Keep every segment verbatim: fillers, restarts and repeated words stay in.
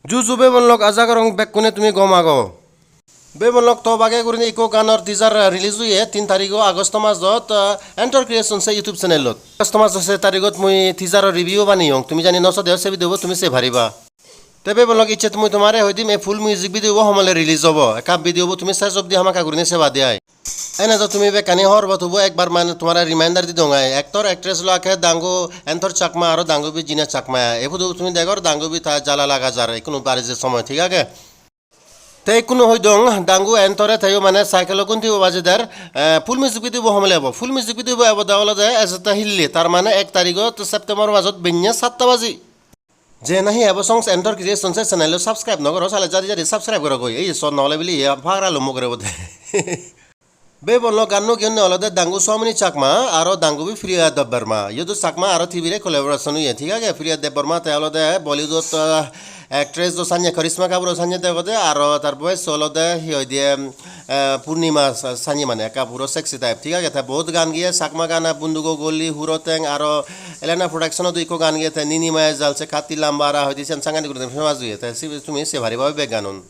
Ju ju bebonlok, aja gorong bekkune tumi gom ago. Bebonlok, to bage gurinei ikko ganor teaser release oye tin tarigo Agosto majot, ah, Antor Creations se YouTube channelot. Agosto majo se tarigot mui teaser review baneyong. Tumi jodi no so deo se video bo tumi sei pariba. Te bebonlok, icche tumi tomare hoi dim ei full music video bo homole release obo. Ekka video bo tumi ses obdi hamakkai gurinei seba de ai. Ene do tumi bekkani hobor po, tobu ekbar mane tomare reminder di dong ai. Actor, actress lok age Dangu Antor Chakma aro Dangubi Jina Chakma. Ei photo tumi degor, Dangubi ta jala laga jar, ikkunu barije somoy, thik age? Te ikkunu hoi dong, Dangu Antore teyo mane cycle-o gunti bo baji der, eh, full music video bo homole ebo. Full music video bo ebo de olode ejette hille, tar mane ek tarigot September majot benne satta baji. Je nahi ebo songs Antor Creations se channel-o subscribe no goro, sale jadi jadi subscribe goro goi. Ei so no ole bili ye pagara lo mugore bode. Bebonlok, ganno giyonne olode Dangu Swamini Chakma aro Dangubi Priya Debbarma. Iyodo Chakma aro Tibire collaboration oye, thik age? Priya Debbarma te olode Bollywood-ot, ah, actress do sanye, Karishma Kapoor-o sanye degode, aro tar boyes olode hi hoide, eh, Purnima sa-, sanye, mane ekka puro sexy type, thik age? Te bahut gan giye, Chakma gana, Bundugo Goli, Huroteng, aro Elena Production-o do ikko gan giye, te Nini Maya Jal Se Katti Lamba Ra hoide siyan sangani guri famous oye, te sibe tumi sei pariba bek ganun.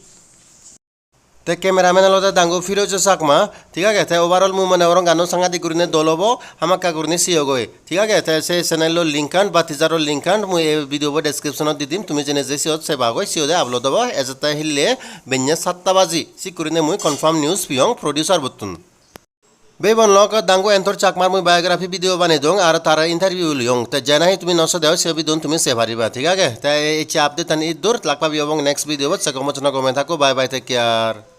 Te cameraman olode Dangu Firoz Chakma, thik age? Te overall mui mone gorong ganno sangadik gurine dol obo, hamakkai gurine siyogoi, thik age? Te se channel-o link-an ba teaser-o link-an mui ei video bo description-ot di dim, tumi jene je siyot seba goi, siyot upload obo, ejette hille benne satta baji, sik gurine mui confirm news piyong producer bottun. Bebonlok, Dangu Antor Chakmar mui biography video banei dong, aro tar interview liyong. Te je nahi tumi no so deo, se video tumi sei pariba, thik age? Te icche update-ani iddur, lak pabi obong next video bot, se gom hoccho na gome thakko, bye bye, take care.